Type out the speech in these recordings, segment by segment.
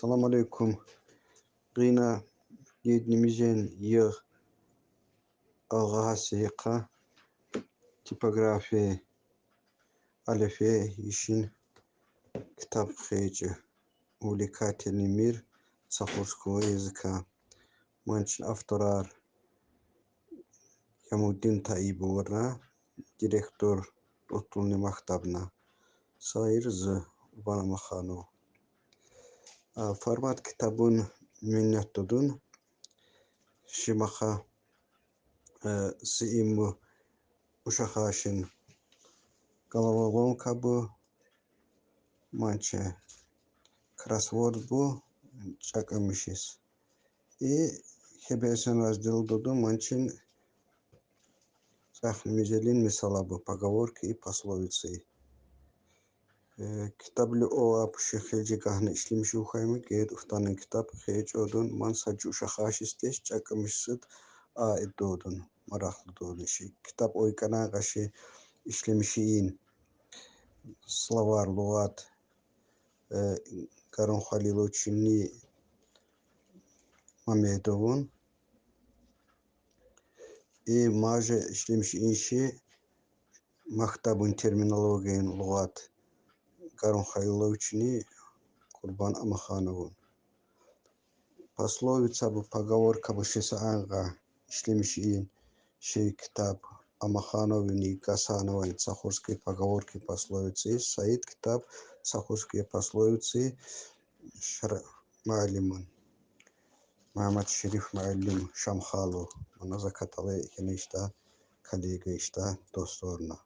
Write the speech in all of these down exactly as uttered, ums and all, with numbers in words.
Салам алейкум. Гъина ди нимизен йигъ алгъагъа сихъа типография алефе ишин ктаб хечи. Увлекательный мир сахурского языка. Манчин авторар Ямудин Таибовна, директор Отулни мактабна. Сайыр зы Убан Амахану. А, формат ктабын миннет тудун. Шимаха, э, сииму ушахашин головоломка бу, манче кроссворд бу, чакъымышис. И хебесен раздел дуду, манчин цахни мизелин месала бу, поговорки и пословицы. Э, ктаблю о апши хилжи гагьна ишлемиши ухайма, герт уфтанын ктаб хеч одун, ман саджи ушахашис деш, чакъымышсыд а эдодун, марахлы додун ши. Ктаб ойкъана къаши ишлемиши ин словарь, лугъат, э, Гарун Халиловични Мамедовун. И маже ишлемиши ин ши мактабын терминологиен лугъат Гарун Халиловични Къурбан Амахановун. Пословица бу, поговорка бу ши са ангъа ишлемиши ин ши ктаб Амахановни Гасановани, сахурские поговорки, пословицы, сайыр ктаб сахурские пословицы Шар-, муаллимин Мугьаммад Шериф муаллим Шамхалу, мана закаталай хьина ишта, коллега ишта, досторна.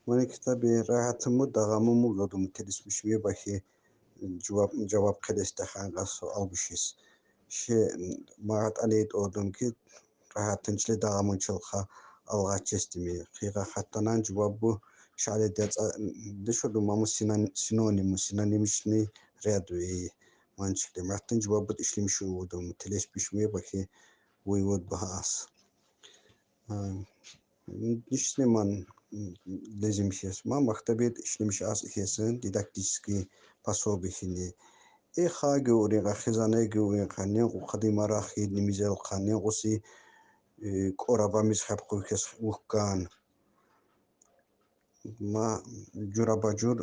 Мани ктаби рагьатыму, дагъамыму гъадуму, телисмишми бахи жаваб, жаваб хелес тахьан къасу албишис. Ши магъат алейт одум ки, рагьатынчлы, дагъамынчлы ха алгъачестими. Хыйгъа хаттанан жаваб бу шале децӀа дышуду маму синон-, синониму, синонимичный ряд уи манчикли. Мартын жаваб бу ишлемиши удум, телисмишми бахи вывод бахас. А, нишни ман, м, лезим хес. Ма мактабет ишлемиш аз ихесын, дидактический пособи хини. Э, хагъы урин къа, хизанагъы урин къа, нин къу къадим арахи нимизел къа, нин къуси, э, къорабамиз хапкъу хес вуккан. Ма жураба-жур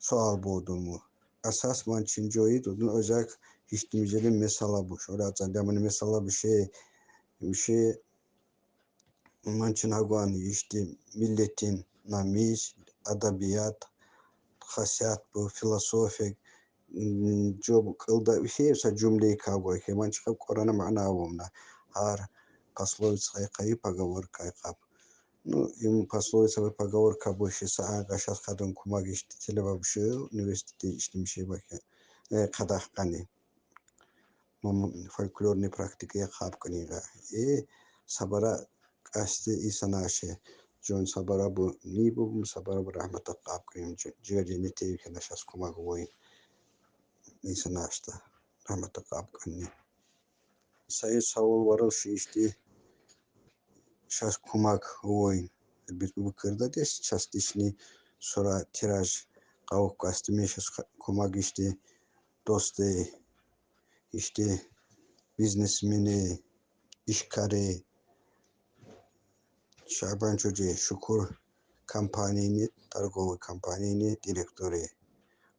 суал бодуму. Асас манчин жойи дудун, озак гьиштимизелин месала бу. Шола цадамын месала бу ши, бу ши манчин агъуан ишти миллетин намис, адабият, хасият бу, философия, м, жо бу кьылда виши са жумле кагъуа хи, манчи къаб Къуръана мана авумна. Гьар пословица къайкъай, поговорка къайкъаб. Ну, им пословица ва поговорка бу ши са ан къашас къадун кумак ишти телева бу ши университетде ишлемиши бахи, э, къадагъ къани. Маму фольклорный практикая къаб къанира. Э, сабара къасти инсанаши. Жон сабара бу, ни бу, бу сабара бу рагьмата къаб къаним. Жо-, жери не тейвхена шас кумак войин инсанашта. Рагьмата къаб къанни. Сайыр савул варыл ши ишти шас кумак войин. Бит бу кырда деш, шас дишни сура тираж къавук къастыми шас ка-, кумак ишти досты, ишти бизнесмени, ишкари, Шабан Чужи, Шукур компанияни, торговый компанияни директори.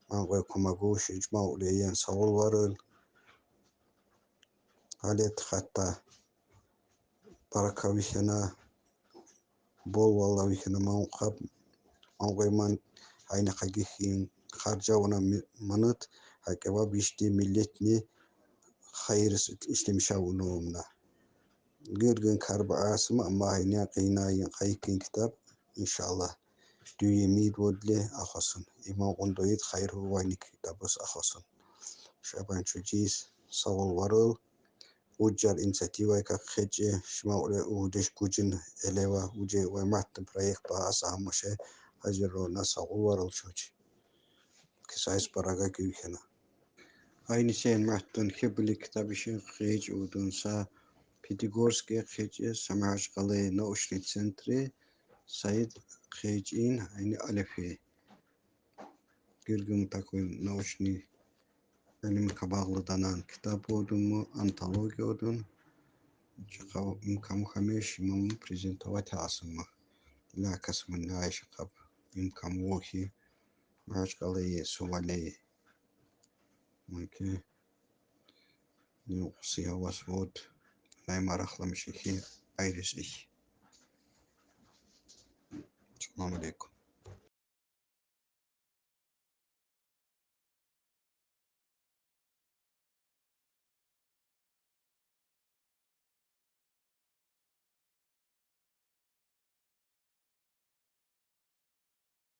Ман къой кумагу ши жума улеен савул варыл. Гьалет хатта барака вихена, болвалла вихена ман къаб, ман къой ман айна къагихин харжавуна ми-, манат, гьакъеба бишти миллетни хайырыс ишлемиша унумна. Гиргин карба асма, амма гьайна къыйнайын къайкъин ктаб, иншаллагь. Дуе мид водли ахвасын. Иман къундоид хайыр вайни ктабыс ахвасын. Шабан Чужис савул варыл. Уджар инициативай как хечи, шима уле удеш гужин элева, удже вай мартын проект ба аса аммаше гьазир рона савул варыл чуч. Кисайс барага гивхена. Айни сен мартын хебли ктабишин хеч удунса Пятигорске хечи, Самаш къале научный центре сайт хечин айни алефи. гиргим такой научный, илимка багълы данан китап одунму, антология одун. Чакъы имканму хамиш имаму презентовать асынмы. Ля касымын ля айша кап имканму охи. Махачкъалае, Сувалее. Окей. Ну, сыява свод. Най марахлы мишехи, айрисих. Салам алейкум.